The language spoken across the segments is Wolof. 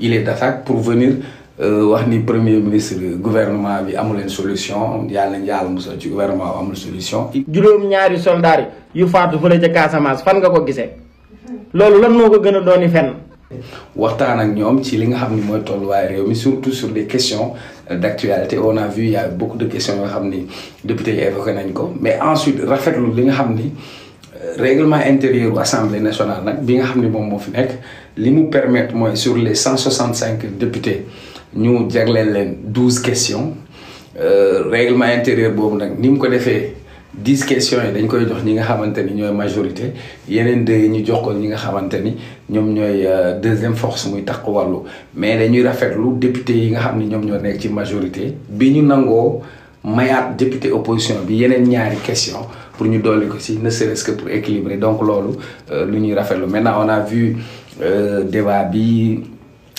il est d'attaque pour venir wax ni premier ministre gouvernement bi amul solution yàlla nañ yàlla musal ci gouvernement amul solution. juróom-ñaari soldats yu faatu fële ca Casamance fan nga ko gisee loolu lan moo ko gën a dooni fenn. waxtaan ak ñoom ci li nga xam ni mooy tolluwaay réew mi surtout sur des questions d'actualité. On a vu il y a beaucoup de questions yoo xam ni député yi évoqué nañ ko mais ensuite rafetlu li nga xam ni règlement intérieur bu assemblée nationale nag bi nga xam ni moom moo fi nekk li mu permettre mooy sur les 165 députés ñu jagleel leen 12 questions règlement intérieur boobu nag ni mu ko defee 10 questions yi dañ koy jox ñi nga xamante ni ñooy majorité yeneen 2 yi ñu jox ko ñi nga xamante ni ñoom ñooy deuxième force muy tax ko wàllu mais dañuy rafetlu député yi nga xam ni ñoom ñoo nekk ci majorité bi ñu nangoo mayaat député opposition bi yeneen ñaari question pour ñu dolli ko si ne serait-ce que pour équilibrer donc loolu lu ñuy rafetlu maintenant on a vu débat bi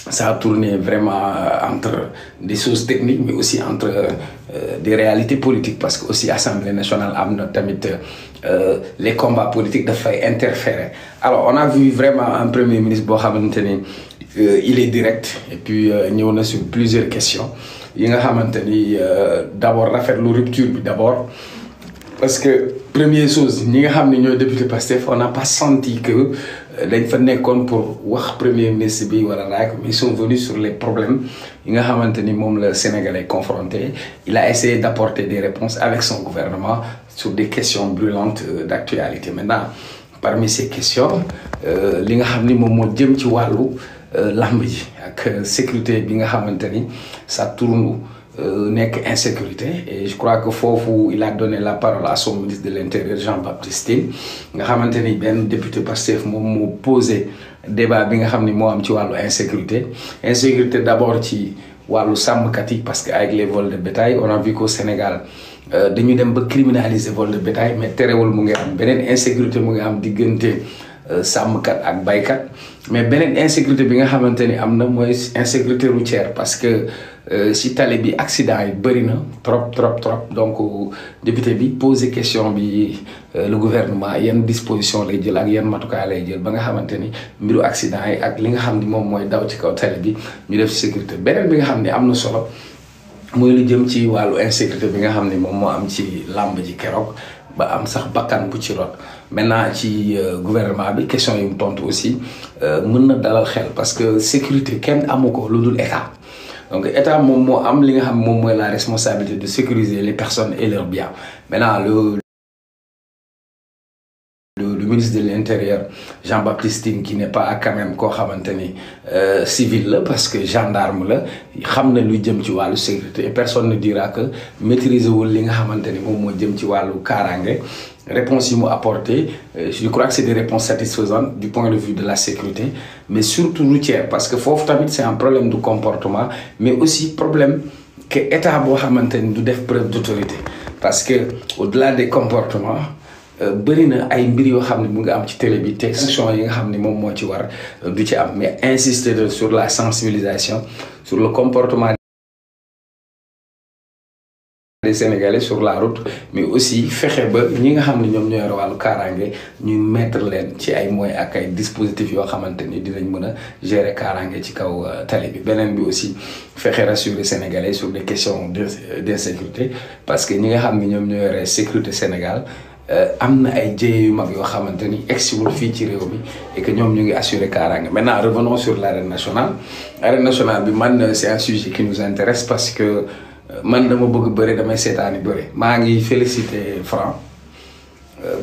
ça a tourné vraiment entre des choses techniques mais aussi entre des réalités politiques parce que aussi Assemblée nationale am na tamit les combats politiques dafay interférer. Alors on a vu vraiment un premier ministre boo xamante ni il est direct et puis ñëw na sur plusieurs questions yi nga xamante ni d'abord rafetlu rupture bi d'abord parce que première chose ñi nga xam ne ñooy député Pastef on n'a pas senti que dañ fa nekkoon pour wax premier ministre bi wala laaj mais ils sont venus sur les problèmes yi nga xamante ni moom la Sénégalais confronté. Il a essayé d'apporter des réponses avec son gouvernement sur des questions brûlantes d'actualité. Maintenant parmi ces questions li nga xam ni moom moo jëm ci wàllu lamb ji ak sécurité bi nga xamante ni ça tourne nekk insécurité et je crois que foofu il a donné la parole à son ministre de l'Intérieur Jean-Baptiste Tine nga xamante ni benn député Pastef moom moo posé débat bi nga xam ni moo am ci wàllu insécurité d'abord ci wàllu sàmmkat yi parce que avec les vols de bétail on a vu qu'au Sénégal dañu dem ba criminaliser vol de bétail mais terewul mu ngi am beneen insécurité mu ngi am diggante sàmmkat ak baykat mais beneen insécurité bi nga xamante ni am na mooy insécurité routière parce que si tali bi accident yi bëri na trop donc député bi posé question bi le gouvernement yan disposition lay jël ak yan matukaay lay jël ba nga xamante ni mbiru accident yi ak li nga xam ni moom mooy daw ci kaw tali bi ñu def sécurité beneen bi nga xam ni am na solo mooy lu jëm ci wàllu insécurité bi nga xam ni moom moo am ci làmb ji keroog ba am sax bakkan bu ci rot maintenant ci gouvernement bi question yi mu tontu aussi mën na dalal xel parce que sécurité kenn amu ko lu dul état donc état moom moo am li nga xam moom mooy la responsabilité de sécuriser les personnes et leurs biens. Maintenant le ministre de l'Intérieur Jean-Baptiste Tine qui n'est pas quand même koo xamante ni civil la parce que gendarme la xam na lu jëm ci wàllu sécurité et personne ne dira que maîtriser wul li nga xamante ni moom moo jëm ci wàllu kaaraange. Réponses yi mu apporté je crois que c'est des réponses satisfaisantes du point de vue de la sécurité mais surtout routière parce que foofu tamit c'est un problème de comportement mais aussi problème que état boo xamante ni du def preuve d'autorité parce que au-delà des comportements bëri na ay mbir yoo xam ne mu nga am ci télé bi te sanction yi nga xam ne moom moo ci war du ci am mais insister sur la sensibilisation sur le comportement des Sénégalais sur la route mais aussi fexe ba ñi nga xam ne ñoom ñoo yor wàllu kaaraange ñu mettre leen ci ay moyens ak ay dispositifs yoo xamante ni dinañ mën a gérer kaaraange ci kaw tali bi beneen bi aussi fexe rassurer Sénégalais sur des questions d'insécurité parce que ñi nga xam ne ñoom ñoo yore sécurité Sénégal am na ay jéye yu mag yoo xamante ni egsiwul fii ci réew mi et que ñoom ñu ngi assurer kaaraange. Maintenant revenons sur l'arène nationale. Arène nationale bi man c'est un sujet qui nous intéresse parce que man dama bëgg bëri damay seetaani bëri maa ngi féliciter Franc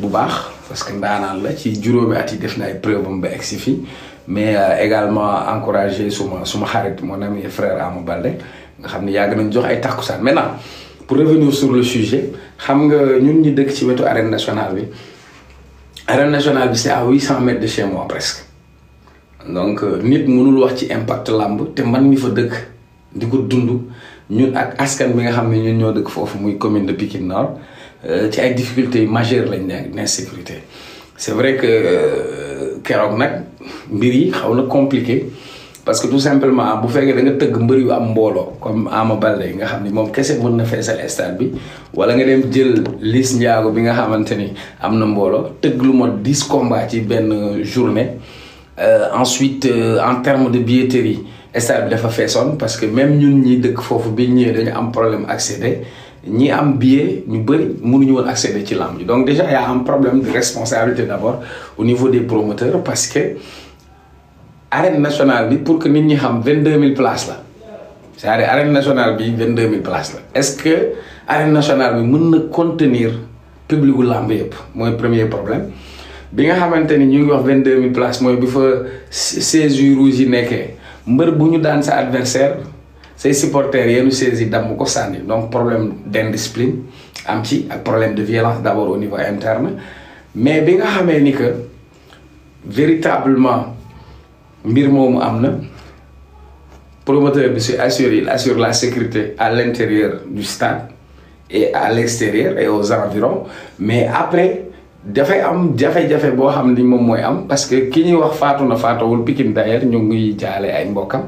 bu baax parce que ndaanaan la ci juróomi at yi def na ay preuve am ba egsi fii mais également encourager suma xarit mon ami et frère Ama Baldé nga xam ne yàgg nañ jox ay takkusaan. Maintenant pour revenir sur le sujet xam nga ñun ñi dëkk ci wetu arène nationale bi c'est à 800 mètres de chez moi presque donc nit mënul wax ci impact lamb te man mi fa dëkk di ko dund ñun ak askan bi nga xam ne ñun ñoo dëkk foofu muy commune de Pikine Nord ci ay difficultés majeures lañ nekk d'insécurité. C'est vrai que keroog nag mbir yi xaw na compliqué parce que tout simplement bu fekkee da nga tëgg mbër yu am mbooloo comme Ama Baldé nga xam ni moom kese mën na feesal stade bi wala nga dem jël Liss Ndiago bi nga xamante ni am na mbooloo tëgg lu mot 10 combats ci benn journée ensuite en termes de billetterie stade bi dafa feesoon parce que même ñun ñi dëkk foofu bi ñëwee dañu am problème accéder ñi am billet ñu bëri mënuñu woon accéder ci lamb ji donc déjà y a un problème de responsabilité d'abord au niveau des promoteurs parce que arène nationale bi pour que nit ñi xam 22 000 places la c'est-à-dire arène nationale bi 22 000 places la est-ce que arène nationale bi mën na contenir public gu lamb yëpp mooy premier problème bi nga xamante ni ñu ngi wax 22 000 places mooy bi fa 16 jours rouges yi nekkee mbër bu ñu daan sa adversaire say supporters yenn 16 yi damm ko sànni donc problème d'indiscipline am ci ak problème de violence d'abord au niveau interne mais bi nga xamee ni que véritablement mbir moomu am na promoteur bi il assure la sécurité à l'intérieur du stade et à l'extérieur et aux environs mais après dafay am jafe-jafe boo xam ni moom mooy am parce que ki ñuy wax faatu na faatawul Pikine d'ailleurs ñu ngi jaale ay mbokkam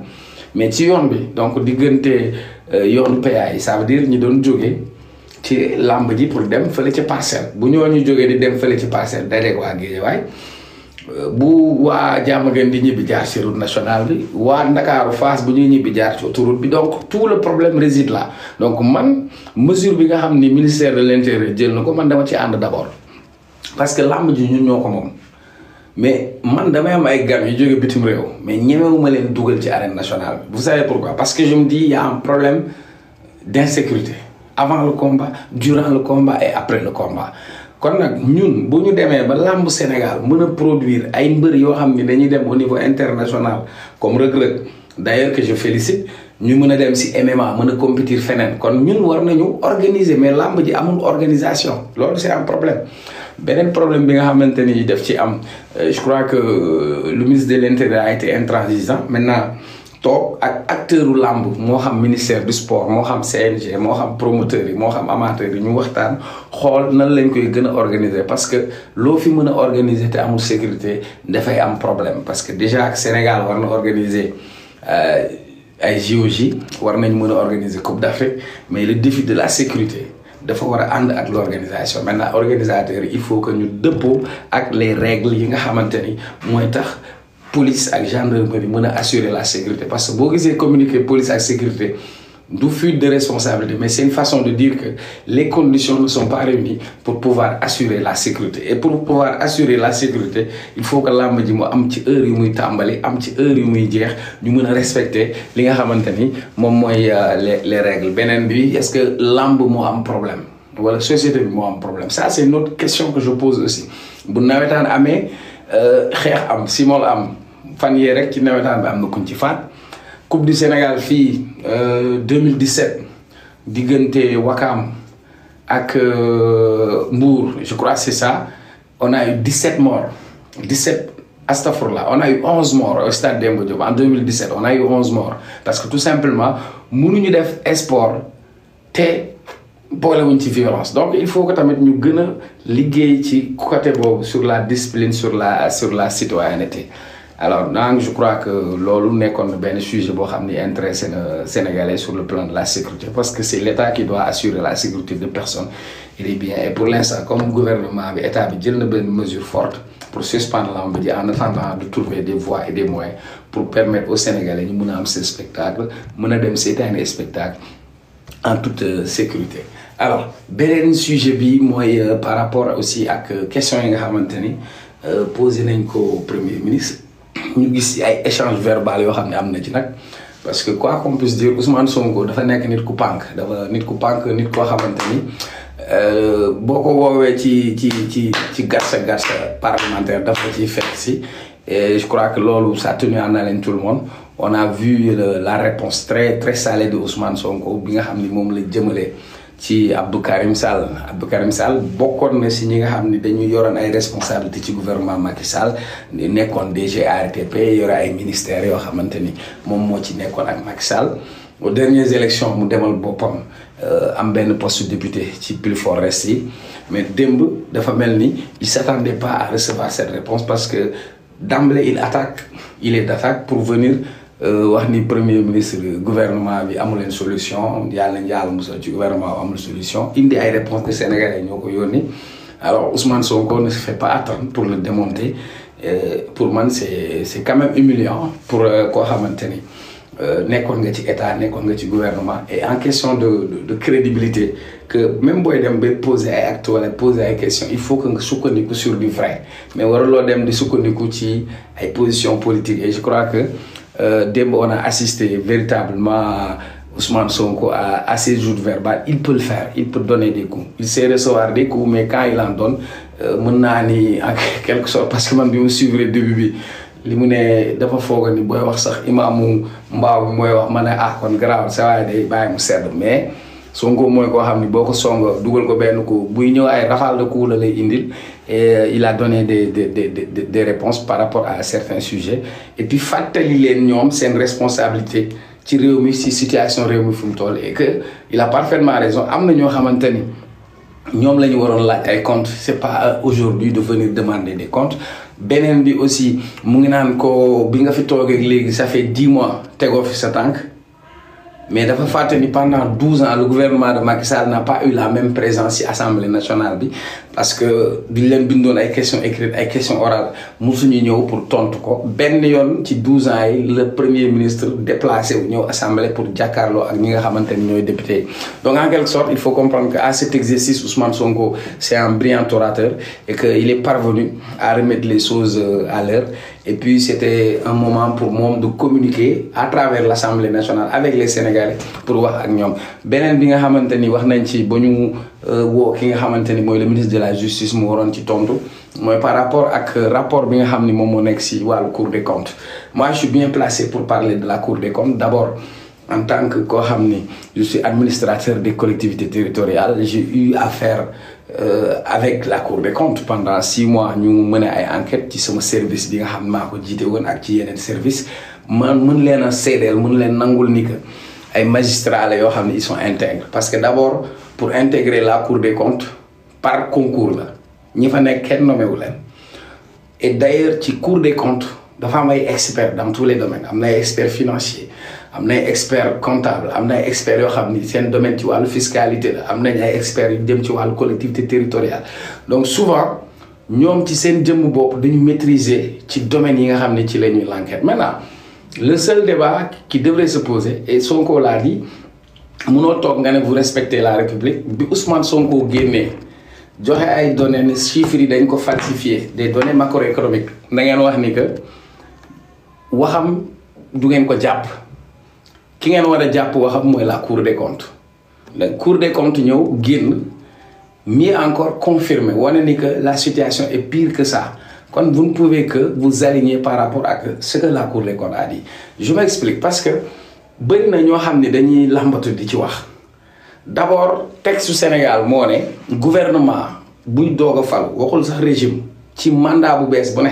mais ci yoon bi donc diggante yoonu PA yi ça veut dire ñi doon jógee ci làmb ji pour dem fële ci Parcelles bu ñooñu jógee di dem fële ci Parcelles dajeeg waa Guédiawaye bu waa Diamaguène di ñibbi jaar ci route nationale bi waa Ndakaaru Fass bu ñuy ñibbi jaar ci autoroute bi donc tout le problème réside là donc man mesure bi nga xam ni ministère de l'intérieur jël na ko man dama ci ànd d'abord parce que làmb ji ñun ñoo ko moom mais man damay am ay gan yu jóge bitim réew mais ñemewuma leen dugal ci arène nationale bi vous savez pourquoi parce que je me dis il y a un problème d'insécurité avant le combat durant le combat et après le combat kon nag ñun bu ñu demee ba làmb Sénégal mën a produire ay mbër yoo xam ni dañuy dem au niveau international comme Reug Reug d'ailleurs que je félicite ñu mën a dem ci MMA mën a compétir feneen kon ñun war nañu organiser mais làmb ji amul organisation loolu c'est un problème beneen problème bi nga xamante ni def ci am je crois que le ministre de l'Intérieur a été intransigeant maintenant toog ak acteuru làmb moo xam ministère du sport moo xam CNG moo xam promoteurs yi moo xam amateurs yi ñu waxtaan xool nan lañ koy gën a organiser parce que loo fi mën a organiser te amul sécurité dafay am problème parce que déjà ak Sénégal war na organiser ay JOJ war nañ mën a organiser Coupe d'Afrique mais le défi de la sécurité dafa war a ànd ak l'organisation maintenant organisateur il faut que ñu dëppoo ak les règles yi nga xamante ni mooy tax police ak gendarmerie mën a assurer la sécurité parce que boo gisee communiquer police ak sécurité du fuite de responsabilité mais c'est une façon de dire que les conditions ne sont pas réunies pour pouvoir assurer la sécurité et pour pouvoir assurer la sécurité il faut que làmb ji mu am ci heure yu muy tàmbali am ci heure yu muy jeex ñu mën a respecter li nga xamante ni moom mooy les règles beneen bi est-ce que làmb moo am problème wala société bi moo am problème ça c'est une autre question que je pose aussi bu nawetaan amee xeex am simol am fan yee rek ci nawetaan bi am na kuñ ci faat Coupe du Sénégal fii 2017 diggante Wakam ak Mbour je crois que c'est ça on a eu 17 morts 17 astafurlah on a eu 11 morts au stade Demba Diop en 2017 on a eu 11 morts parce que tout simplement mënuñu def sport te boolewuñ ci violence donc il faut que tamit ñu gën a liggéey ci côté boobu sur la discipline sur la citoyenneté alors donc je crois que loolu nekkoon benn sujet boo xam ni intéressé na Sénégalais sur le plan de la sécurité parce que c'est l'État qui doit assurer la sécurité de personnes et des biens et pour l'instant comme gouvernement bi état bi jël na benn mesure forte pour suspendre lamb ji en attendant de trouver des voies et des moyens pour permettre aux Sénégalais ñu mën a am seen spectacle mën a dem seetaani spectacle en toute sécurité alors beneen sujet bi mooy par rapport aussi ak question yi nga xamante ni posé nañ ko premier ministre ñu gis ci ay échange verbal yoo xam ne am na ci nag parce que quoi qu'on puisse dire Ousmane Sonko dafa nekk nit ku pànk nit koo xamante ni boo ko woowee ci garsa parlementaire dafa ciy fekk si et je crois que loolu ça a tenu en haleine tout le monde on a vu la réponse très très salée de Ousmane Sonko bi nga xam ni moom la jëmale ci Abdou Karim Sall bokkoon na si ñi nga xam ni dañu yoroon ay responsabilités ci gouvernement Macky Sall nekkoon DG ARTP yore ay ministères yoo xamante ni moom moo ci nekkoon ak Macky Sall aux dernières élections mu demal boppam am benn poste député ci plus fort reste yi mais démb dafa mel ni il s'attendait pas à recevoir cette réponse parce que d'emblée il est d'attaque pour venir wax ni premier ministre gouvernement bi amul leen solution yàlla nañ yàlla musal ci gouvernement amul solution indi ay réponses que Sénégalais ñoo ko yónni alors Ousmane Sonko ne se fait pas attendre pour le démonter pour man c'est quand même humiliant pour koo xamante ni nekkoon nga ci état nekkoon nga ci gouvernement et en question de crédibilité que même booy dem ba poser ay actes wala poser ay questions il faut que nga sukkandiku sur du vrai mais waraloo dem di sukkandiku ci ay positions politiques et je crois que démb on a assisté véritablement à Ousmane Sonko à ses joutes verbales. Il peut le faire, il peut donner des coups, il sait recevoir des coups, mais quand il en donne mën naa ni en quelque sorte parce que man bi ma suivre début bi li mu ne dafa foog ni booy wax sax imaamu mbaaw bi mooy wax ma ne ah kon garaaw sa waaye day bàyyi mu sedd mais Sonko mooy koo xam ni boo ko songo dugal ko benn coup buy ñëw ay rafale de coups la lay indil et il a donné des réponses par rapport à certains sujets et puis fàttali leen ñoom seen responsabilité ci réew mi ci situation réew mi fu mu toll et que il a parfaitement raison am na ñoo xamante ni ñoom la ñu waroon laaj ay comptes c'est pas aujourd'hui de venir demander des comptes beneen bi aussi mu ngi naan ko bi nga fi toogee léegi ça fait 10 mois tegoo fi sa tànk mais dafa fàtte ni pendant 12 ans le gouvernement de Macky Sall n'a pas eu la même présence ci Assemblée nationale bi parce que duñ leen bindoon ay questions écrites ay questions orales musuñu ñëw pour tontu ko benn yoon ci 12 ans yi le premier ministre déplacé wu ñëw Assemblée pour jàkkaarloo ak ñi nga xamante ni ñooy député donc en quelque sorte il faut comprendre que à cet exercice Ousmane Sonko c'est un brillant orateur et que il est parvenu à remettre les choses à l'heure et puis c'était un moment pour moom de communiquer à travers l'Assemblée nationale avec les Sénégalais pour wax ak ñoom beneen bi nga xamante ni wax nañ ci ba ñu woo ki nga xamante ni mooy le ministre de la justice mu waroon ci tontu mooy par rapport ak rapport bi nga xam ni moom moo nekk si wàllu Cour des comptes moi je suis bien placé pour parler de la Cour des comptes d'abord en tant que koo xam ni je suis administrateur des collectivités territoriales j'ai eu affaire avec la Cour des comptes pendant 6 mois ñu mën ay enquête ci sama service bi nga xam maa ko jiite woon ak ci yeneen service man mën leen a seedeel mën leen nangul ni que ay magistrats la yoo xam ne ils sont intègres parce que d'abord pour intégrer la Cour des comptes par concours la ñi fa nekk kenn nommé wu leen et d'ailleurs ci Cour des comptes dafa am ay experts dans tous les domaines am na ay experts financiers am na ay experts comptables am na ay experts yoo xam ni seen domaine ci wàllu fiscalité la am nañ ay experts yu jëm ci wàllu collectivité territoriale donc souvent ñoom ci seen jëmm bopp dañu maîtriser ci domaine yi nga xam ne ci la ñuy l'enquête maintenant le seul débat qui devrait se poser et Sonko l'a dit munoo toog nga ne vous respectez la République bi Ousmane Sonko génnee joxe ay données ne chiffres yi dañ ko falsifier des données macroéconomiques da ngeen wax ni que waxam du ngeen ko jàpp ki ngeen war a jàpp waxam mooy la Cour des comptes la Cour des comptes ñëw génn mieux encore confirmer wane ni que la situation est pire que ça kon vous ne pouvez que vous aligner par rapport à ce que la Cour des comptes a dit je m'explique parce que bëri na ñoo xam ne dañuy lambatu di ci wax d'abord texte Sénégal moo ne gouvernement buy doog a fal waxul sax régime ci mandat bu bees bu ne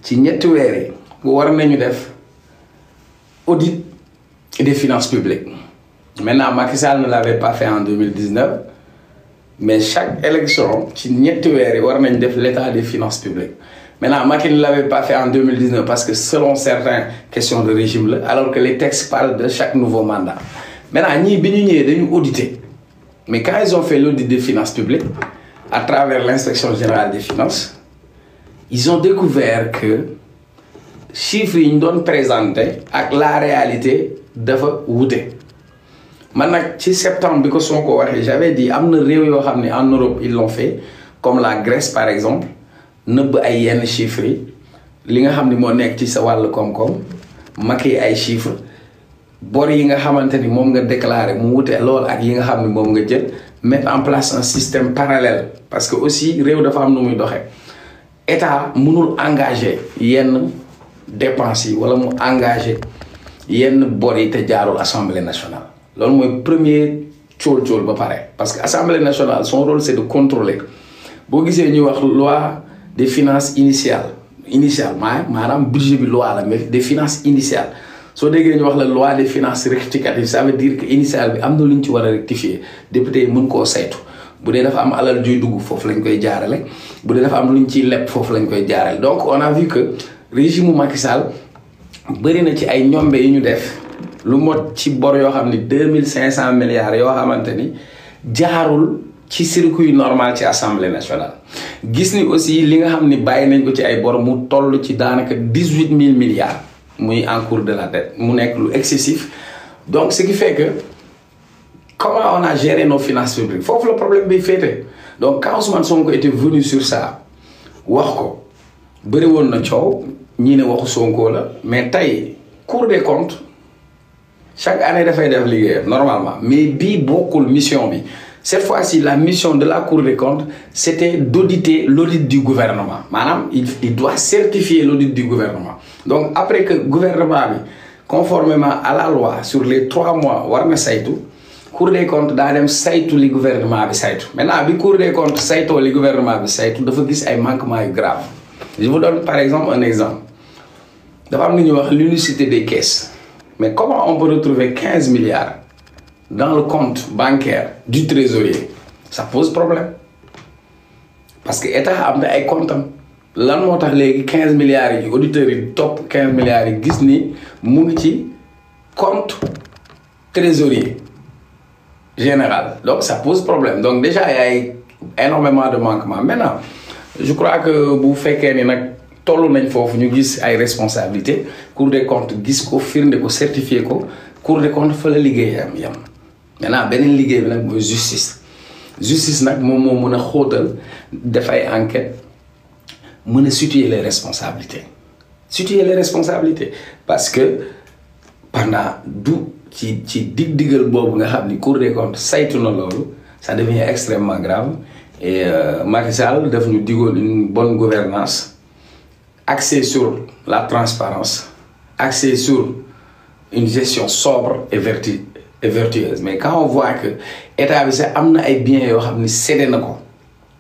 ci ñetti weer yi war nañu def audit des finances publiques maintenant Macky Sall ne l'avait pas fait en 2019 mais chaque élection ci ñetti weer yi war nañ def l'état des finances publiques maintenant Macky ne l'avait pas fait en 2019 parce que selon certaines questions de régime là alors que les textes parlent de chaque nouveau mandat maintenant ñii bi ñu ñëwee dañu auditer mais quand ils ont fait l'audit des finances publiques à travers l'inspection générale des finances ils ont découvert que chiffres yi ñu doon présenté ak la réalité dafa wute man nag ci septembre bi ko Sonko waxee j'avais dit am na réew yoo xam ne en Europe ils l'ont fait comme la Grèce par exemple nëbb ay yenn chiffres yi li nga xam ne moo nekk ci sa wàllu koom-koom maquiller ay chiffres bor yi nga xamante ni moom nga déclaré mu wute lool ak yi nga xam ne moom nga jël mettre en place un système parallèle parce que aussi réew dafa am nu muy doxee état mënul engagé yenn dépenses yi wala mu engagé yenn bor yi te jaarul assemblée nationale loolu mooy premier cool ba pare parce que assemblée nationale son rôle c'est de contrôler boo gisee ñuy wax loi des finances initiales maanaam budget bi loi la mais des finances initiales soo déggee ñu wax la loi des finances rectificatives ça veut dire que initial bi am na lu ñu ci war a rectifier député yi mën koo saytu bu dee dafa am alal juy dugg foofu lañ koy jaarale bu dee dafa am lu ñu ciy leb foofu lañ koy jaarale donc on a vu que régime Macky Sall bëri na ci ay ñombe yi ñu def lu mot ci bor yoo xam ni 2500 milliards yoo xamante ni jaarul ci circuit normal ci assemblée nationale gis ni aussi li nga xam ni bàyyi nañ ko ci ay bor mu toll ci daanaka 18000 milliards muy en cours de la dette mu nekk lu excessif donc ce qui fait que comment on a géré nos finances publiques foofu le problème bi féete donc quand Ousmane Sonko était venu sur ça wax ko bëri woon na coow ñii ne waxu Sonko la mais tey Cour des comptes chaque année dafay def liggéeyam normalement mais bii bokkul mission bi cette fois-ci la mission de la Cour des comptes c'était d'auditer l'audit du gouvernement maanaam il doit certifier l'audit du gouvernement donc après que gouvernement bi conformément à la loi sur les 3 mois war na saytu Cour des comptes daa dem saytu li gouvernement bi saytu maintenant bi Cour des comptes saytoo li gouvernement bi saytu dafa gis ay manquements yu graves je vous donne par exemple un exemple dafa am lu ñuy wax l'unicité des caisses mais comment on peut retrouver 15 milliards dans le compte bancaire du trésorier ça pose problème parce que état am na ay comptes lan moo tax léegi 15 milliards yi auditeurs yi topp 15 milliards yi gis ni mu ngi ci compte trésorier général donc ça pose problème donc déjà il y a énormément de manquements maintenant je crois que bu fekkee ni nag toll nañ foofu ñu gis ay responsabilités Cour des comptes gis ko firnde ko certifié ko Cour des comptes fa la liggéeyam yam maintenant beneen liggéey bi nag mooy justice nag moom moo mën a xóotal def ay enquête mën a situer les responsabilités parce que pendant du ci diggal boobu nga xam ni Cour des comptes saytu na loolu ça devient extrêmement grave et Macky Sall daf ñu digoon une bonne gouvernance axée sur la transparence axée sur une gestion sobre et vertueuse mais quand on voit que état bi sax am na ay biens yoo xam ni cédé na ko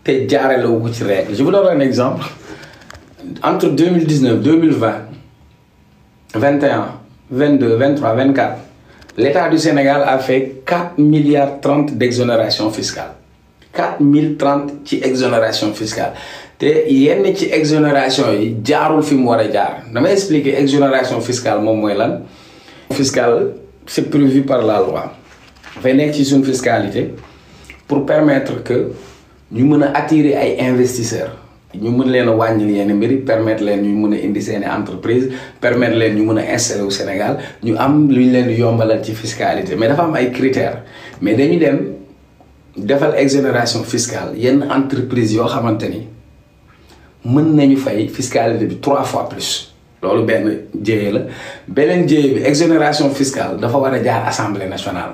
te jaarale wu ko ci règle je vous donne un exemple entre 2019 2020 21 22 23 24 l'État du Sénégal a fait 4 milliards 30 d'exonération fiscale 4030 ci exonération fiscale te yenn ci exonération yi jaarul fi mu war a jaar damay expliquer exonération fiscale moom mooy lan fiscale c'est prévu par la loi dafay nekk ci suñu fiscalité pour permettre que ñu mën a attirer ay investisseurs ñu mën leen a wàññil yenn mbiri permettre leen ñu mën a indi seeni entreprise permettre leen ñu mën a installer au Sénégal ñu am lu ñu leen di yombalal ci fiscalité mais dafa am ay critères mais dañu dem defal exonération fiscale yenn entreprise yoo xamante ni mën nañu fay fiscalité bi 3 fois plus loolu benn jéye la beneen jéye bi exonération fiscale dafa war a jaar assemblée nationale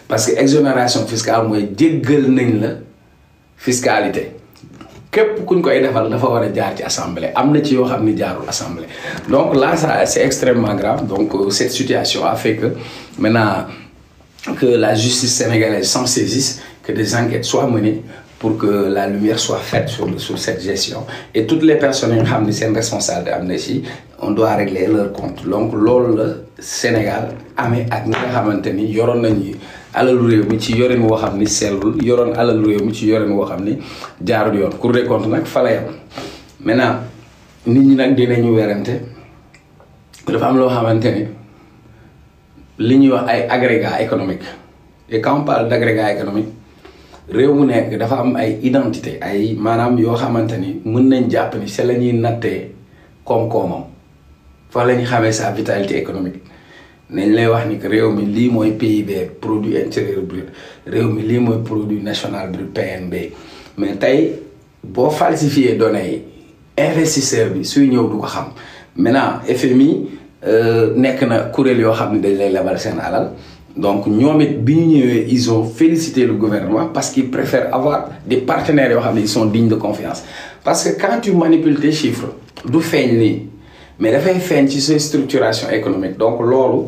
parce que exonération fiscale mooy jéggal nañ la fiscalité képp kuñ koy defal dafa war a jaar ci assemblée am na ci yoo xam ni jaarul assemblée donc là ça c'est extrêmement grave donc cette situation a fait que maintenant que la justice sénégalaise s'en saisisse que des enquêtes soient menées pour que la lumière soit faite sur cette gestion et toutes les personnes yi nga xam ni seen responsabilité am na ci on doit régler leur compte donc loolu la Sénégal amee ak ñi nga xamante ni yoroon nañu alalu réew mi ci yorin woo xam ni sellul yoroon alalu réew mi ci yorin woo xam ni jaarul yoon Cour des comptes nag fa la yem maintenant nit ñi nag dinañu werante dafa am loo xamante ni li ñuy wax ay agrégat économique et quand on parle d'agrégat économique réew mu nekk dafa am ay identité ay maanaam yoo xamante ni mën nañ jàpp ni c'est la ñuy nattee koom-koomam fa la ñu xamee sa vitalité économique nañ lay wax ni que réew mi lii mooy PIB produit intérieur brut réew mi lii mooy produit national brut PNB mais tey boo falsifier données yi investisseur bi suy ñëw du ko xam maintenant FMI nekk na kuréel yoo xam ne dañ lay lebal seen alal donc ñoom it bi ñu ñëwee ils ont félicité le gouvernement parce qu'ils préfèrent avoir des partenaires yoo xam ne ils sont dignes de confiance parce que quand tu manipules tes chiffres du feeñ nii mais dafay feeñ ci sa structuration économique donc loolu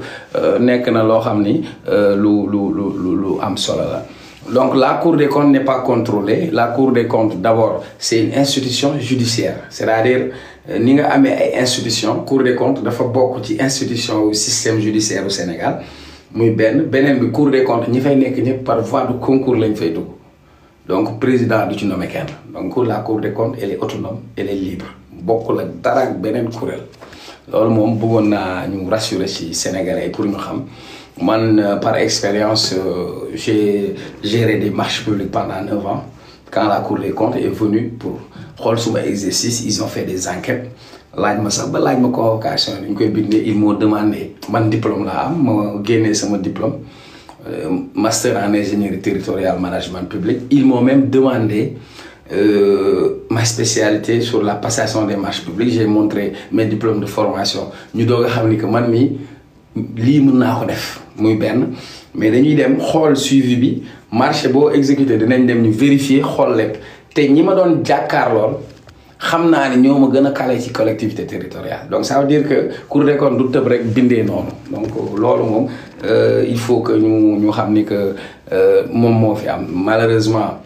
nekk na loo xam ni lu am solo la donc la Cour des comptes n'est pas contrôlée la Cour des comptes d'abord c'est une institution judiciaire c'est-à-dire ni nga amee ay institution Cour des comptes dafa bokk ci institution au système judiciaire au Sénégal muy beneen bi Cour des comptes ñi fay nekk ñëpp par voie de concours lañ fay dugg donc président du ci nommé kenn donc la Cour des comptes elle est autonome elle est libre bokkul ak dara ak beneen kuréel loolu moom bëggoon naa ñu rassurer ci Sénégalais pour ñu xam man par expérience j'ai géré des marchés publics pendant 9 ans quand la Cour des comptes est venue pour xool suma exercice ils ont fait des enquêtes laaj ma sax ba laaj ma convocation ni ñu koy bindee ils m'ont demandé man diplôme laa am ma génnee sama diplôme master en ingénierie territoriale management public. Ils m'ont même demandé ma spécialité sur la passation des marchés publics. J'ai montré mes diplômes de formation. Ñu doog a xam ni que man mi lii mën naa ko def muy benn mais dañuy dem xool suivi bi marché boo exécuté dinañ dem ñu vérifier xool lépp te ñi ma doon jàkkaarlool xam naa ne ñoo ma gën a calé ci collectivité territoriale. Donc ça veut dire que Cour des comptes du tëb rek bindee noonu donc loolu moom il faut que ñu xam ni que moom moo fi am malheureusement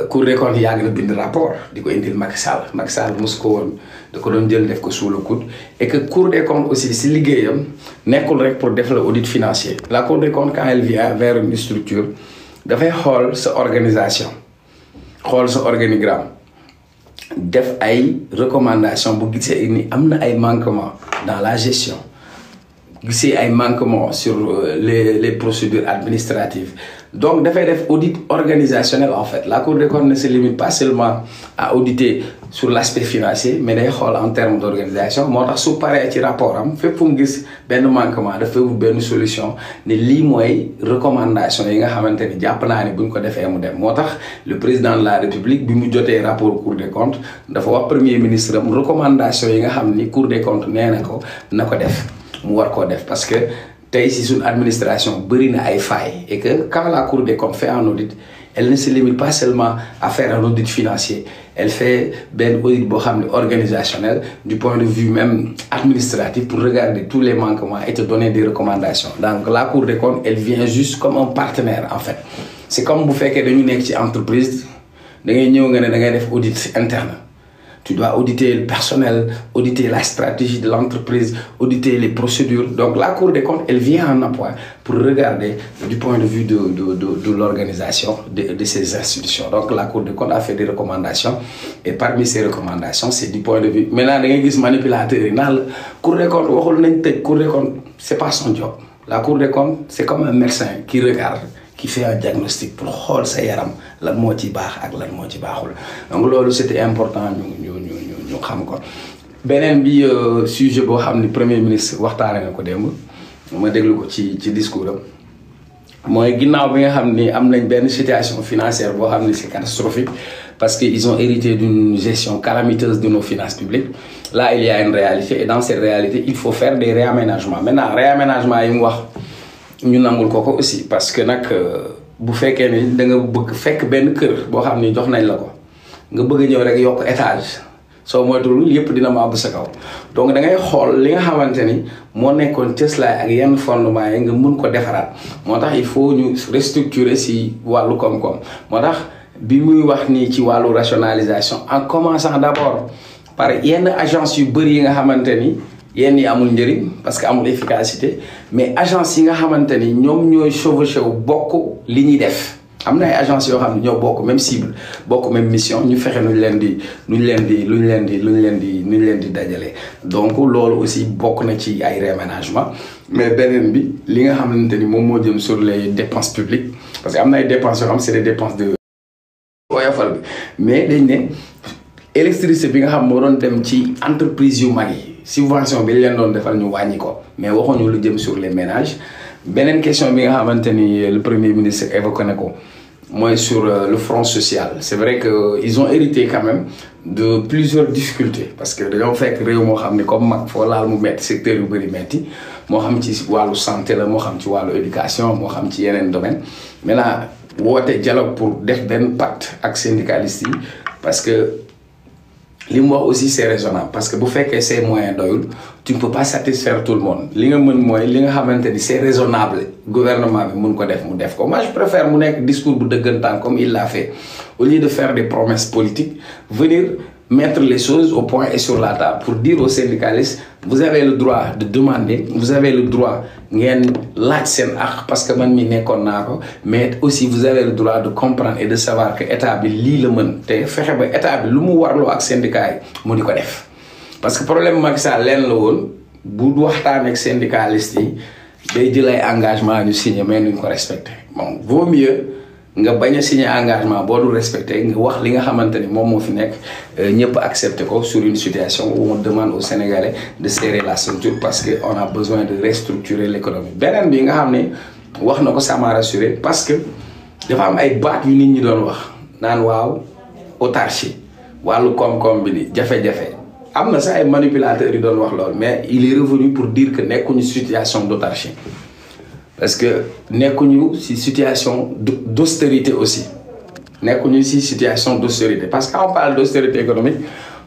Cour des comptes yàgg na bind rapport di ko indil Macky Sall mosu ko woon da ko doon jël def ko sous le coude et que Cour des comptes aussi si liggéeyam nekkul rek pour def la audit financier. La Cour des comptes quand elle vient vers une structure dafay xool sa organisation xool sa organigramme def ay recommandation bu gisee ni am na ay manquements dans la gestion gisee ay manquements sur les procédures administratives. Donc dafay def audit organisationnel en fait. La Cour des comptes ne se limite pas seulement à auditer sur l'aspect financier mais day xool en termes d'organisation moo tax su paree ci rapport am fépp fu mu gis benn manquement dafay wut benn solution ne lii mooy recommandation yi nga xamante ni jàpp naa ne bu ñu ko defee mu dem moo tax le président de la République bi mu jotee rapport Cour des comptes dafa wax premier ministre am recommandation yi nga xam ni Cour des comptes nee na ko def mu war koo def parce que tey si suñu administration bëri na ay failles et que quand la Cour des comptes fait un audit elle ne se limite pas seulement à faire un audit financier elle fait benn audit boo xam ne organisationnel du point de vue même administratif pour regarder tous les manquements et te donner des recommandations. Donc la Cour des comptes elle vient juste comme un partenaire en fait. C'est comme bu fekkee dañu nekk ci entreprise da ngay ñëw nga ne da ngay def audit interne. Tu dois auditer le personnel, auditer la stratégie de l'entreprise, auditer les procédures. Donc la Cour des comptes, elle vient en appui pour regarder du point de vue de l'organisation de ces institutions. Donc la Cour des comptes a fait des recommandations et parmi ces recommandations, c'est du point de vue... Maintenant, il y a des manipulateurs. La Cour des comptes, Cour des comptes, c'est pas son job. La Cour des comptes, c'est comme un médecin qui regarde, qui fait un diagnostic pour xool sa yaram lan moo ci baax ak lan moo ci baaxul. Donc loolu c'était important ñu xam ko. Beneen bi sujet boo xam ni premier ministre waxtaane na ko démb ma déglu ko ci discours am mooy ginnaaw bi nga xam ni am nañ benn situation financière boo xam ni c'est catastrophique parce que ils ont hérité d'une gestion calamiteuse de nos finances publiques. Là il y a une réalité et dans cette réalité il faut faire des réaménagements. Maintenant réaménagement yi mu wax ñu nangul ko aussi parce que nag bu fekkee ni da nga bëgg fekk benn kër boo xam ni jox nañ la ko nga bëgg ñëw rek yokk étage soo moytuwul yëpp dina màbb sa kaw. Donc da ngay xool li nga xamante ni moo nekkoon cëslaay ak yenn fondement yi nga mun ko defaraat moo tax il faut ñu restructurer si wàllu koom-koom moo tax bi muy wax nii ci wàllu rationalisation en commençant d'abord par yenn agence yu bëri yi nga xamante ni yenn yi amul njëriñ parce que amul efficacité mais agence yi nga xamante ni ñoom ñooy chevauché wu bokk li ñuy def am na ay agence yoo xam ne ñoo bokk même cible bokk même mission ñu fexe nuñ leen di dajale. Donc loolu aussi bokk na ci ay réaménagement mais beneen bi li nga xamante ni moom moo jëm sur les dépenses publiques parce que am na ay dépenses yoo xam c'est des dépenses de woyofal bi mais dañ ne électricité bi nga xam moo doon dem ci entreprise yu mag yi subvention bi leen doon defal ñu wàññi ko mais waxuñu lu jëm sur les ménages. Beneen question bi nga xamante ni le premier ministre évoqué na ko mooy sur le front social. C'est vrai que ils ont hérité quand même de plusieurs difficultés parce que dañoo fekk réew moo xam ni comme mag foo laal mu metti secteur yu bëri metti moo xam ci wàllu santé la moo xam ci wàllu éducation moo xam ci yeneen domaine maintenant woote dialogue pour def benn pacte ak syndicalistes yi parce que li mu wax aussi c'est raisonnable parce que bu fekkee ses moyens doyul tu ne peux pas satisfaire tout le monde li nga mën mooy li nga xamante ni c'est raisonnable gouvernement bi mun ko def mu def ko. Moi je préfère mu nekk discours bu dëggantaan comme il l'a fait au lieu de faire des promesses politiques venir mettre les choses au point et sur la table pour dire aux syndicalistes vous avez le droit de demander vous avez le droit ngeen laaj seen ak parce que man mi nekkoon naa ko mais aussi vous avez le droit de comprendre et de savoir que état bi lii la mën te fexe ba état bi lu mu warloo ak syndicat yi mu di ko def. Parce que problème Macky Sall leen la woon bu waxtaan ak syndicalistes yi day jël ay engagement ñu signé mais nuñ ko respecté bon vaut mieux nga bañ a signer engagement boo dul respecté nga wax li nga xamante ni moom moo fi nekk ñëpp accepté ko sur une situation où on demande aux Sénégalais de serrer la ceinture parce que on a besoin de restructurer l'économie. beneen bi nga xam ne wax na ko ça m'a rassuré parce que dafa am ay baat yu nit ñi doon wax naan waaw autarcie wàllu koom-koom bi di jafe-jafe am na sax ay manipulateurs yu doon wax loolu mais il est revenu pour dire que nekkuñu situation d'autarcie parce que nekkuñu ci situation d'austérité aussi nekkuñu ci situation d'austérité parce que quand on parle d'austérité économique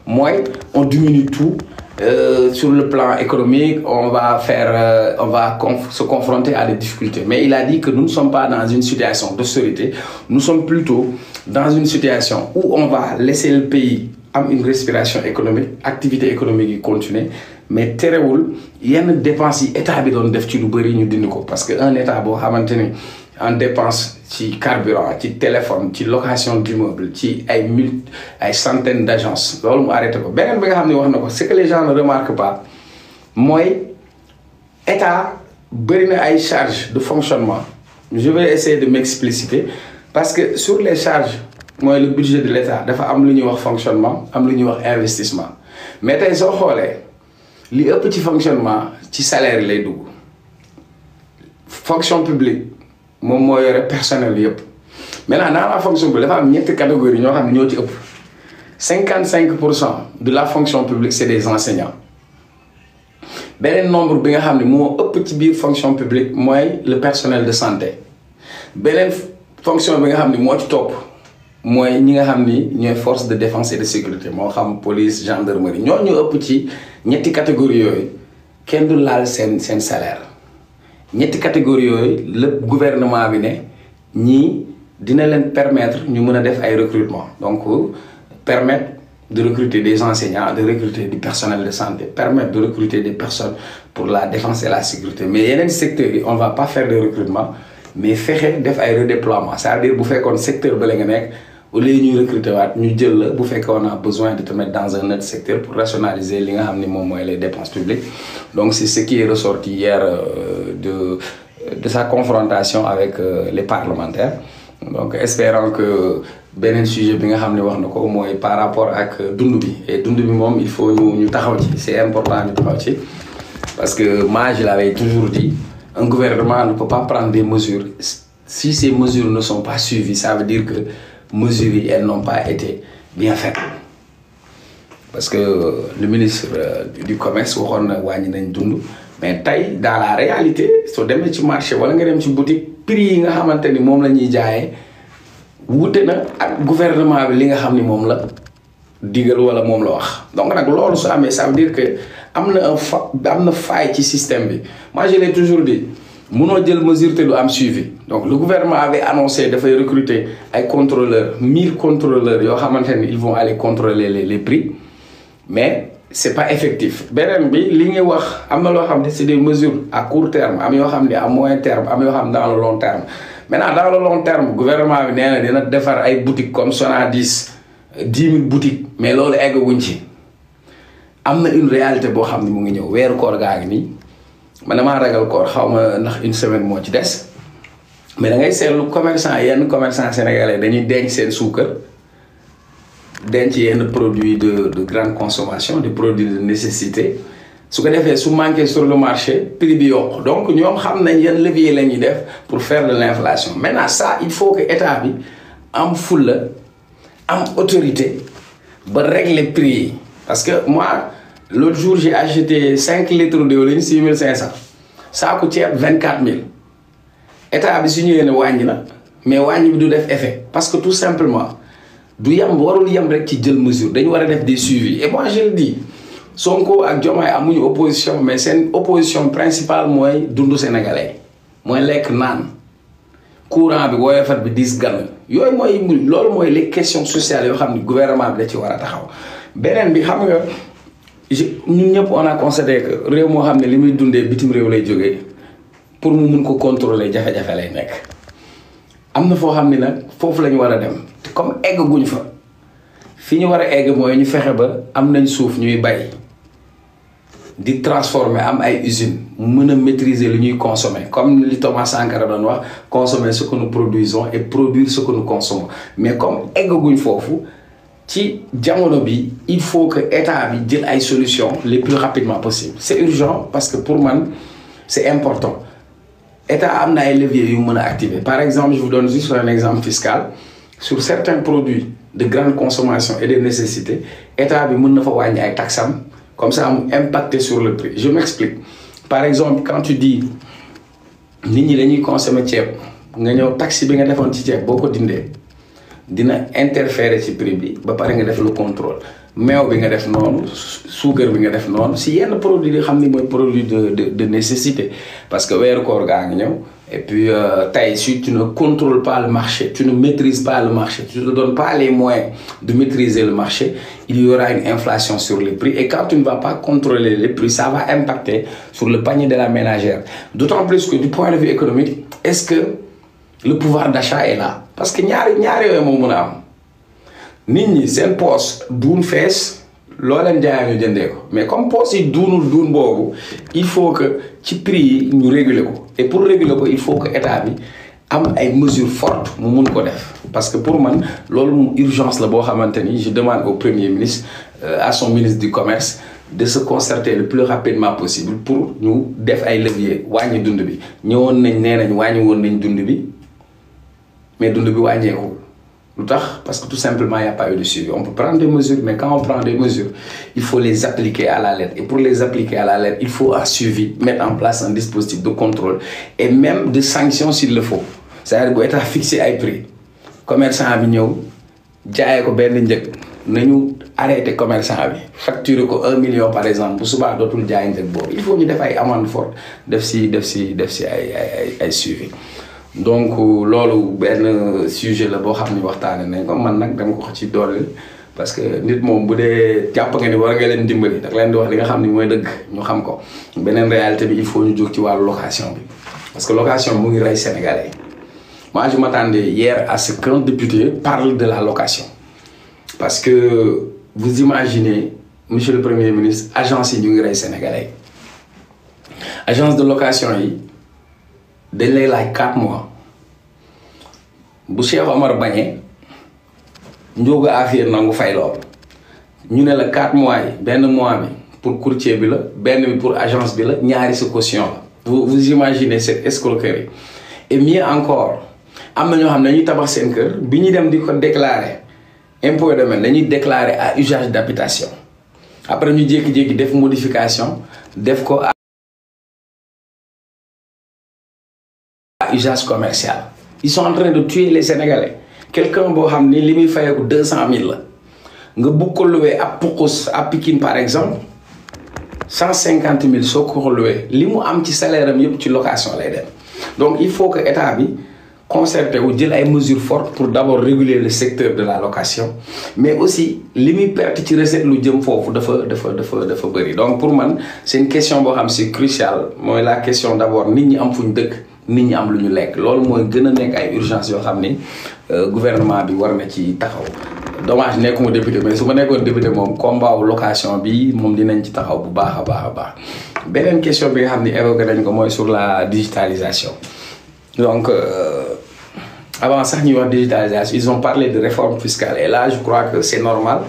mooy on diminue tout sur le plan économique on va se confronter à des difficultés mais il a dit que nous ne sommes pas dans une situation d'austérité nous sommes plutôt dans une situation où on va laisser le pays am une respiration économique activité économique yi continuer mais terewul yenn dépenses yi état bi doon def ci lu bëri ñu dindi ko parce que un état boo xamante ni en dépense ci carburant ci téléphone ci location d'immeuble ci ay centaines d'agences loolu mu arrêté ko beneen bi nga xam ne wax na ko ce que les gens ne remarquent pas mooy état bëri na ay charges de fonctionnement je vais essayer de m'expliciter parce que sur les charges mooy le budget de l'état dafa am lu ñuy wax fonctionnement am lu ñuy wax investissement mais tey soo xoolee li ëpp ci fonctionnement ci salaire lay dugg fonction publique moom moo yore personnel yëpp maintenant dans la fonction publique dafa am ñetti catégorie ñoo xam ne ñoo ci ëpp 55% de la fonction publique c'est des enseignants beneen nombre bi nga xam ne moo ëpp ci biir fonction publique mooy le personnel de santé beneen fonction bi nga xam ne moo ci topp mooy ñi nga xam ni ñooy force de défense et de sécurité moo xam police gendarmerie ñoo ñu ëpp ci ñetti catégorie yooyu kenn du laal seen salaire ñetti catégorie yooyu le gouvernement bi ne ñii dina leen permettre ñu mën a def ay recrutement donc permettre de recruter des enseignants de recruter du personnel de santé permettre de recruter des personnes pour la défense et la sécurité mais yeneen secteurs yi on va pas faire de recrutement mais fexe def ay redéploiement c'est-à-dire bu fekkoon secteur ba la nga nekk au lieu ñuy recruter waat ñu jël la bu fekkee on a besoin de te mettre dans un autre secteur pour rationaliser li nga xam ni moom mooy les dépenses publiques donc c'est ce qui est ressorti hier de sa confrontation avec les parlementaires donc espérant que beneen sujet bi nga xam ne wax na ko mooy par rapport ak dund bi et dund bi moom il faut ñu taxaw ci c'est important ñu taxaw ci parce que moi je l'avais toujours dit un gouvernement ne peut pas prendre des mesures si ces mesures ne sont pas suivies ça veut dire que mesures yi elles n'ont pas été bien faites parce que le ministre du commerce waxoon na wàññi nañ dund mais tey dans la réalité soo demee ci marché wala nga dem ci boutique prix yi nga xamante ni moom la ñuy jaayee wute na ak gouvernement bi li nga xam ni moom la digal wala moom la wax donc nag loolu su amee ça veut dire que am na faille ci système bi moi je l'ai toujours dit mënoo jël mesure te du am suivi donc le gouvernement avait annoncé dafay recruter ay contrôleurs 1000 contrôleurs yoo xamante ni ils vont aller contrôler les prix mais c'est pas effectif beneen bi li ñuy wax am na loo xam ne c'est des mesures à court terme am yoo xam ne à moyen terme am yoo xam ne dans le long terme maintenant dans le long terme gouvernement bi nee na dina defar ay boutiques comme Sonadis 10 000 boutiques mais loolu egguñ ci am na une réalité boo xam ne mu ngi ñëw weeru koor gaa ngi nii man damaa ragal koor xaw ma ndax une semaine moo ci des mais da ngay seetlu yenn commerçant sénégalais dañuy denc seen suukar denc yenn produits de grande consommation des produits de nécessité su ko defee su manqué sur le marché prix bi yokk donc ñoom xam nañ yan levier la ñuy def pour faire de l'inflation maintenant ça il faut que état bi am fulla am autorité ba régler prix yi parce que moi l'autre jour j'ai acheté 5 litres d'huile 6500 saaku ceeb 24000 état bi su ñëwee ne wàññi na mais wàññi bi du def effet parce que tout simplement du warul yem rek ci jël mesure dañu war a def des suivis et moi je le dis Sonko ak Diomaye amuñu opposition mais seen opposition principale mooy dundu sénégalais mooy lekk naan courant bi woyofat bi 10 gan yooyu loolu mooy les questions sociales yoo xam ni gouvernement bi da ci war a taxaw beneen bi xam nga ñun ñëpp on a constaté que réew moo xam ne li muy dundee bitim réew lay jógee pour mu mun ko contrôler jafe-jafe lay nekk am na foo xam ne nag foofu la ñu war a dem te comme egg guñ fa fi ñu war a egg mooy ñu fexe ba am nañ suuf ñuy bay di transformer am ay usines mën a maîtriser li ñuy consommer comme li Thomas Sankara doon wax consommer ce que nous produisons et produire ce que nous consommons mais comme eggaguñ foofu ci jamono bi il faut que état bi jël ay solutions les plus rapidement possible c'est urgent parce que pour man c'est important état am na ay leviers yu mën a activer par exemple je vous donne juste un exemple fiscal sur certains produits de grande consommation et de nécessité état bi mën na fa wàññi ay taxam comme ça mu impacter sur le prix je m'explique par exemple quand tu dis nit ñi dañuy consommer ceeb nga ñëw taxe bi nga defoon ci ceeb boo ko dindee dina interférer ci prix bi ba pare nga def le contrôle meew bi nga def noonu suukar bi nga def noonu si yenn produit yi xam ni mooy produit de nécessité parce que weeru koor gaa ngi ñëw et puis tey si tu ne contrôles pas le marché tu ne maîtrises pas le marché tu ne donnes pas les moyens de maîtriser le marché il y aura une inflation sur les prix et quand tu ne vas pas contrôler les prix ça va impacter sur le panier de la ménagère d'autant plus que du point de vue économique est-ce que le pouvoir d'achat est là parce que ñaari yooyu moo mën a am nit ñi seen poche duun fees loo leen jaayee ñu jëndee ko mais comme poche yi duunul duun boobu il faut que ci prix yi ñu réguler ko et pour réguler ko il faut que état bi am ay mesures fortes mu mun ko def parce que pour man loolu mu urgence la boo xamante ni je demande au premier ministre à son ministre du commerce de se concerter le plus rapidement possible pour ñu def ay levier wàññi dund bi ñëwoon nañ nee nañ wàññi woon nañ dund bi mais dund bi wàññeeku lu tax parce que tout simplement il n'y a pas eu de suivi on peut prendre des mesures mais quand on prend des mesures il faut les appliquer à la lettre et pour les appliquer à la lettre il faut un suivi mettre en place un dispositif de contrôle et même de sanction s'il le faut c'est-à-dire bu état fixé ay prix commerçant bi ñëw jaayee ko benn njëg nañu arrêté commerçant bi facturer ko 1 million par exemple bu subaa dootul jaay njëg boobu il faut ñu def ay amende forte def si ay suivi donc loolu benn sujet la boo xam ne waxtaane nañ ko man nag dama ko ci dolli parce que nit moom bu dee jàpp nga ni war nga leen dimbali da leen di wax li nga xam ni mooy dëgg ñu xam ko beneen réalité bi il faut ñu jóg ci wàllu location bi parce que location mu ngi rey Sénégalais moi je m'attendais hier à ce qu'un député parle de la location parce que vous imaginez monsieur le premier ministre agence yi ñu ngi rey Sénégalais agence de location yi dañ lay laaj 4 mois bu Cheikh Omar bañee njóogu affaire nangu fay lool ñu ne la 4 mois yi benn mois bi pour courtier bi la benn bi pour agence bi la ñaari sa caution la vous imaginez cette escroquerie et mieux encore am na ñoo xam ne dañuy tabax seen kër bi ñuy dem di ko déclarer impôt et domaine dañuy déclarer à usage d'habitation après ñu jékki-jékki def modification def ko à usage commercial ils sont en train de tuer les Sénégalais quelqu'un boo xam ni li muy fayeeku 200 000 la nga bugg ko louer ab Pukus à Pikine par exemple 150 000 soo ko louer li mu am ci salaire am yëpp ci location lay dem donc il faut que état bi concerté wu jël ay mesures fortes pour d'abord réguler le secteur de la location mais aussi li muy perte ci recette lu jëm foofu dafa bëri donc pour man c'est une question boo xam c'est crucial mooy la question d'abord nit ñi am fu ñu dëkk nit ñi am lu ñu lekk loolu mooy gën a nekk ay urgence yoo xam ni gouvernement bi war na ci taxaw dommage nekkuma député mais su ma nekkoon député moom combat wu location bi moom dinañ ci taxaw bu baax a baax beneen question bi nga xam ni évoqué nañ ko mooy sur la digitalisation donc avant sax ñuy wax digitalisation ils ont parlé de réforme fiscale et là je crois que c'est normal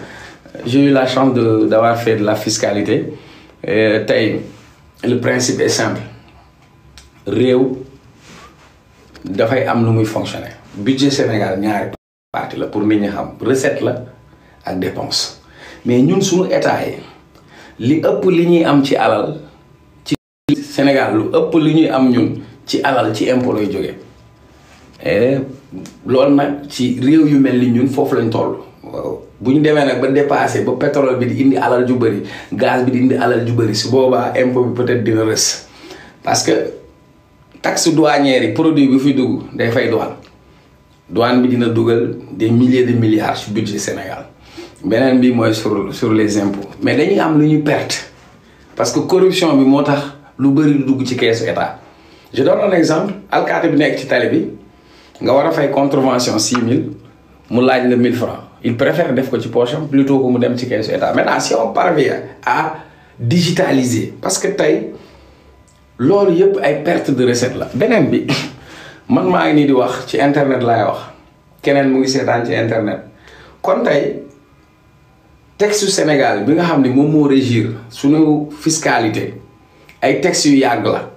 j'ai eu la chance d'avoir fait de la fiscalité tey le principe est simple réew dafay am nu muy fonctionner budget Sénégal ñaari partie la pour nit ñi xam recette la ak dépense mais ñun suñu état yi li ëpp li ñuy am ci alal ci Sénégal lu ëpp li ñuy am ñun ci alal ci impôt lay jógee loolu nag ci réew yu mel ni ñun foofu lañ toll bu ñu demee nag ba dépassé ba pétrole bi di indi alal ju bëri gaz bi di indi alal ju bëri su boobaa impôt bi peut-être dina rës parce que taxe douanière yi produit bi fi dugg day fay douane bi dina dugal des milliers de milliards ci budget Sénégal beneen bi mooy sur les impôts mais dañuy am lu ñuy perte parce que corruption bi moo tax lu bëri lu dugg ci keesu état je donne un exemple alkaati bi nekk ci tali bi nga war a fay contravention 6 000 mu laaj la 1 000 francs il préfère def ko ci poche am plutôt que mu dem ci keesu état maintenant si on parvient à digitaliser parce que tey loolu yëpp ay perte de recette la. beneen bi man maa ngi nii di wax ci internet laay wax keneen mu ngi seetaan ci internet kon tey texte yu Sénégal bi nga xam ne moom moo régir suñu fiscalité ay textes yu yàgg la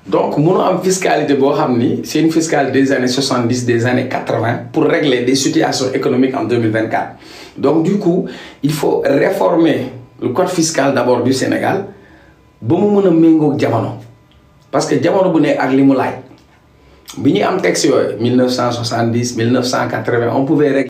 donc mënu am fiscalité boo xam ni c'est une fiscalité des années 70 des années 80 pour régler des situations économiques en 2024 donc du coup il faut réformer le code fiscal d'abord du Sénégal ba mu mën a méngoog jamono parce que jamono bu nekk ak li mu laaj bi ñuy am texte yooyu 1970 1980 on pouvait régler